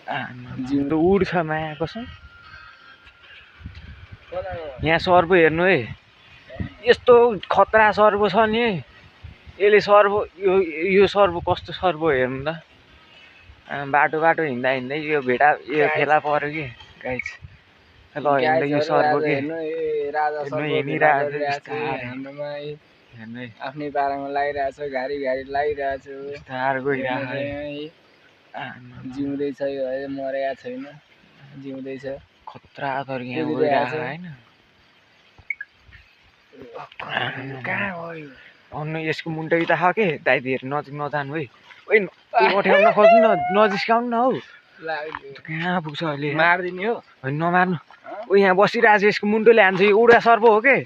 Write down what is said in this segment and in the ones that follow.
जिउँदो उड्छ माया कसम। यहाँ सर्बो हेर्नु है, यस्तो खतरा सर्बो छ नि। यसले सर्बो यो सर्बो कस्तो सर्बो हेर्नु त। बाटो बाटो हिँड्दा हिँड्दै यो भेडा यो फेला पर्यो कि गाइस। ल हिँड्दै यो सर्बो के हाम्रोमा आफ्नै पारामा लागिरहेछ, घारी घारी लागिरहेछ, जिउँदैछ, यो मरेको छैन, जिउँदैछ। खतरा तर यहाँ गइरहेछ हैन। अन्नु यसको मुन्टै त छ के दाइदिहरु नजिक नजानु है। ओइ उठाउन खोज्नु न, नजिस्काउनु न हौ। कहाँ पुग्छ अहिले? मार्दिने हो? हैन नमार्नु। ओ यहाँ बसिरहेछ, यसको मुन्टोले हान्छ, यो उडा सर्प हो के।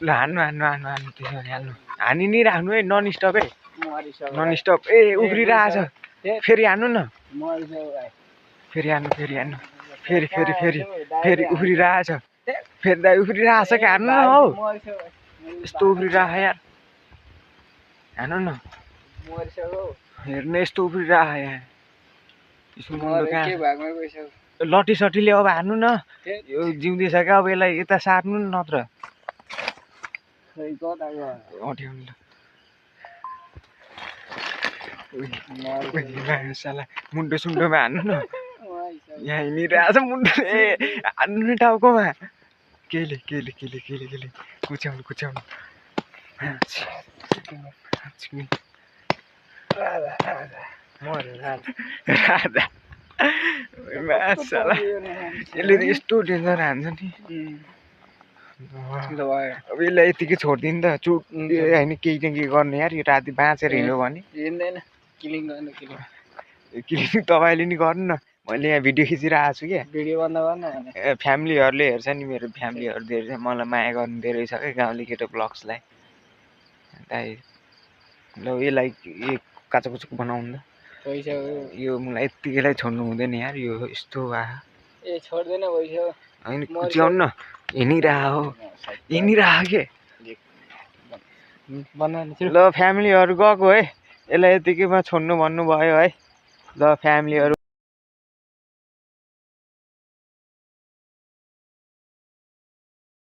ल हान्नु हान्नु हान्नु हान्नु त्यसो भने हान्नु। हानि नि राख्नु है, नन स्टप है। Non stop. ए उफ्रिरहेछ। फेरि हान्नु न। फेरि हान्नु फेरि हान्नु। फेरि फेरि फेरि फेरि उफ्रिरहेछ। फेरि दाइ उफ्रिरहेछ के, हान्नु न हौ। यस्तो उफ्रिरहेछ यार, हान्नु न। हेर्नु यस्तो उफ्रिरहेछ यहाँ। यसको मुन्टो कहाँ? लट्ठी सट्ठीले अब हान्नु न। यो जिउँदैछ क्या, अब यसलाई यता सार्नु न नत्र। मुन्टो सुन्टोमा हान्नु न। यहाँ हिँडिरहेछ मुन्टोले, हान्नु न टाउकोमा। केले केले केले केले केले कुच्याउनु कुच्याउनु। राधा यसले यस्तो डेन्जर हान्छ नि। अब यसलाई यतिकै छोडिदिनु त, चुट होइन केही न केही गर्ने यार। यो राति बाँचेर हिँड्यो भने किलिङ तपाईँले नि गर्नु न। मैले यहाँ भिडियो खिचिरहेको छु क्या। भिडियो बन्द गर्नु भने फ्यामिलीहरूले हेर्छ नि, मेरो फ्यामिलीहरू धेरै मलाई माया गर्नु धेरै छ क्या, गाउँले केटो ब्लग्सलाई। दाइ ल यसलाई यो काचोकुचो बनाउनु त। यो मलाई यत्तिकैलाई छोड्नु हुँदैन यार, यो यस्तो ए छोड्दैन भइसक्यो। होइन कुच्याउनु न, हिँडिरह हो, हिँडिरह के। ल फ्यामिलीहरू गएको है, यसलाई यतिकैमा छोड्नु भन्नुभयो है। ल फ्यामिलीहरू